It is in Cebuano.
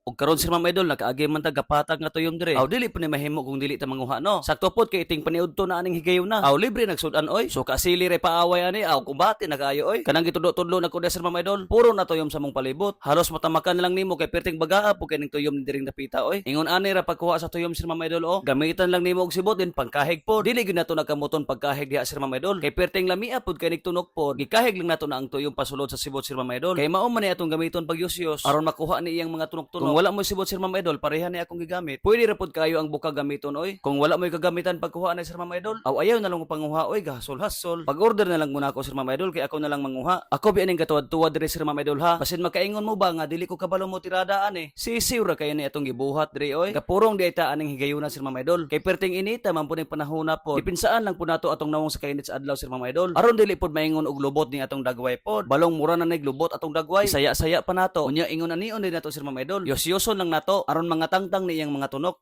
Ug karon, sir, ma'am, idol, nakaagi man ta gapatag nga tuyom dire. Aw, dili pa ni mahimo kung dili ta manguha, no. Sakto pod kay iting paniudto na aning higayuna. Aw, libre nagsud-an oy. So kasili re paaway ani, aw kumbate na kaayo oy. Kanang gitudlo-tudlo na ko sir, ma'am, idol. Puro na tuyom sa mong palibot. Halos matamakan na lang nimo kay perting bagaa po kay ning tuyom ni diring dapita oy. Ingon ani ra pagkuha sa tuyom, sir, ma'am, idol, oh. Gamitan lang nimo og sibot din pangkahig pod. Dili gyud nato nagkamuton pagkahig diha, sir, ma'am, idol. Kay perting lamia pod kay nigtunok pod. Gikahig lang nato na ang tuyom pasulod sa sibot, sir, ma'am, idol. Kay mao man ni atong gamiton pag yusyos aron makuha ni iyang mga tunok-tunok. Kung wala mo sibot, sir, ma'am, idol, pareha ni akong gigamit. Pwede ra pod kayo ang buka gamiton oy. Kung wala mo'y kagamitan pagkuha na, sir, ma'am, idol. Aw, ayaw na lang ko panguha oy, gahasol-hasol. Pag-order na lang muna ako, sir, ma'am, idol, kay ako na lang manguha. Ako bi aning katuwad-tuwad dire, sir, ma'am, idol, ha. Basin makaingon mo ba nga dili ko kabalo mo tirada ani. Sisiw ra kayo ni atong gibuhat dire oy. Kapurong di ta aning higayuna, sir, ma'am, idol. Kay perting inita man pud ning panahona pod. Dipinsaan lang po nato atong nawong sa kainit sa adlaw, sir, ma'am, idol. Aron dili pod maingon og lubot ni atong dagway pod. Balong mura na naglubot atong dagway. Saya-saya pa nato. Unya ingon anion din nato, sir, ma'am, idol. Yos-yoson lang nato aron mga tangtang ni iyang mga tunok.